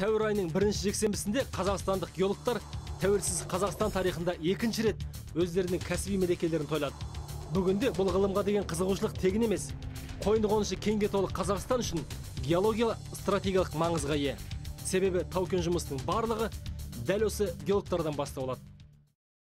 Сәуір айының бірінші жексенбісінде қазақстандық геологтар тәуелсіз Қазақстан тарихында екінші рет өздерінің кәсіби мерекелерін тойлады. Бүгінде бұл ғылымға деген қызығушылық тегін емес. Қойны қонышы кенге толы Қазақстан үшін геология стратегиялық маңызға ие. Себебі тау-кен жұмысының барлығы дәл осы геологтардан бастау алады.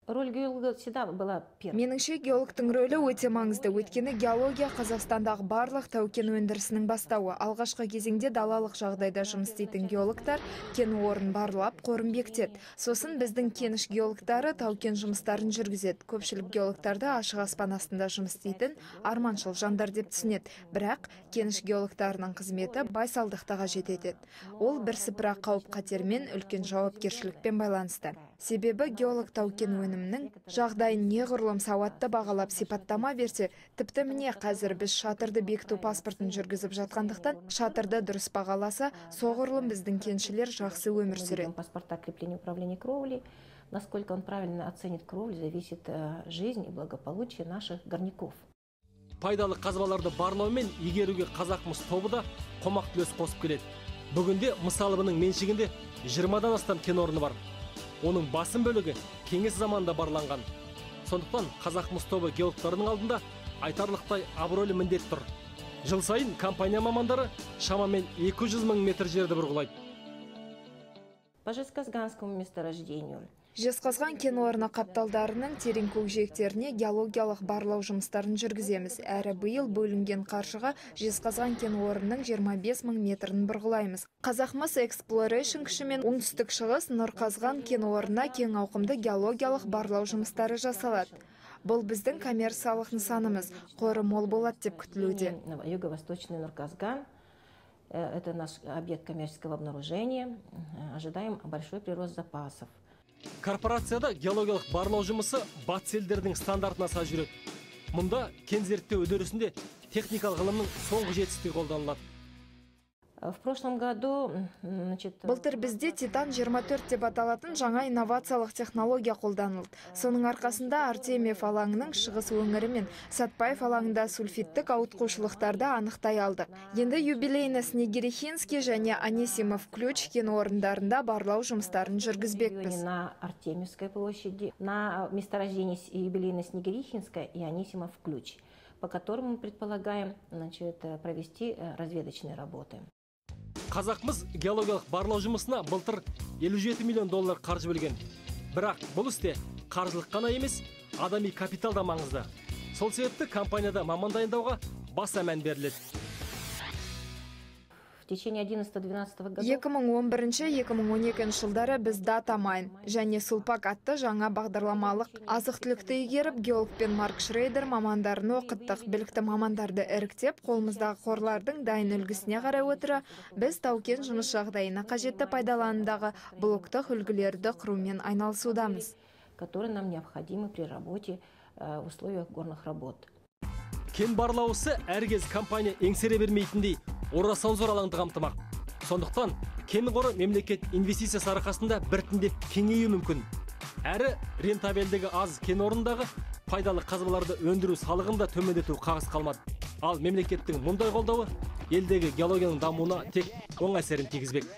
Роль геолога всегда была первой. Меніңше, геологтың рөлі өте маңызды, өйткені геология Қазақстандағы барлық тау-кен өндірісінің бастауы. Алғашқы кезеңде далалық жағдайда жұмыс істейтін геологтар кен орнын барлап, қорын бекітеді. Сосын біздің кеніш геологтары тау-кен жұмыстарын жүргізеді. Көпшілік геологтарды ашық аспан астында жұмыс істейтін арманшыл жандар деп түсінеді. Бірақ кеніш геологтарының қызметі байсалдықты қажет етеді. Ол бірсыпыра қауіп-қатермен, үлкен жауапкершілікпен байланысты. Себебі геолог тау-кен өнімінің жағдайын неғұрлым сауатты бағалап, сипаттама берсе, тіпті міне қазір біз шатырды бекіту паспортын жүргізіп жатқандықтан, шатырды дұрыс бағаласа, соғұрлым біздің кеншілер жақсы өмір сүреді. Паспорта крепления управления кровлей, насколько он правильно оценит кровлю, зависит жизнь и благополучие наших горняков. Пайдалы қазбаларды барлау мен игеруге Қазақмыс тобы да қомақты үлес қосып келеді. Бүгінде мыс алыбының меншігінде 20-дан астам кен орны бар. Оның басым бөлігі кеңес заманында барланған. Сондықтан Қазақмыс тобы геологтарының алдында айтарлықтай абыройлы міндет тұр. Жыл сайын компания мамандары шамамен 200 мың метр жерді бұрғылайды. По Жезказганскому месторождению. Жезқазған кен орны қапталдарының терең көкжиектеріне геологиялық барлау жұмыстарын жүргіземіз. Әрі биыл бөлінген қаржыға Жезқазған кен орнының 25 мың метрін бұрғылаймыз. Қазақмыс Exploration күшімен оңтүстік шығыс Нұрқазған кен орнына кең ауқымды геологиялық барлау жұмыстары жасалады. Бұл біздің коммерциялық нысанымыз. Қоры мол болады деп күтілуде. Юго-восточный Нурказган. Это наш объект коммерческого обнаружения. Ожидаем большой прирост запасов. Корпорацияда геологиялық барлау жұмысы батыс елдерінің стандартына сай жүреді. Мұнда кен зерттеу үдерісінде техникалық ғылымның соңғы жетістігі қолданылады. В прошлом году, значит, Былтыр бізде Титан 24 деп аталатын жаңа инновациялық технология қолданылды. Соның арқасында Артемьев алаңының шығыс өңірі мен Сатпаев алаңында сульфидтік ауытқушылықтарды анықтай алдық. Енді Юбилейно-Снегирихинский және Анисимов Ключ кен орындарында барлау жұмыстарын жүргізбекпіз. На Артемьевской площади, на месторождении Юбилейно-Снегирихинское и Анисимов Ключ, по которым мы предполагаем, значит, провести разведочные работы. Қазақмыс геологиялық барлау жұмысына былтыр 57 миллион доллар қаржы бөлген. Бірақ бұл істе қаржылық қана емес, адами капитал да маңызды. Сол себепті компанияда маман дайындауға баса мән беріледі. В течение 11-12 годов 2011-2012 жылдары біз Датамайн және Сулпак атты жаңа бағдарламалық азық-түлікті игеріп, геолог пен Марк Шрейдер мамандарын оқыттық. Білікті мамандарды іріктеп, қолымыздағы қорлардың дайын үлгісіне қарай отыра, біз тау-кен жұмыс жағдайына қажетті пайдаланымдағы блоктық үлгілерді құрумен айналысудамыз. Которые нам необходимы при работе в условиях горных работ. Кен барлау ісі әркез компания еңсере бермейтіндей орасан зор алаңды қамтымақ. Сондықтан кен қоры мемлекет инвестициясы арқасында біртіндеп кеңеюі мүмкін. Әрі рентабелдігі аз кен орнындағы пайдалы қазбаларды өндіру салығын да төмендету қағыс қалмады. Ал мемлекеттің мұндай қолдауы елдегі геологияның дамуына тек оң әсерін тигізбек.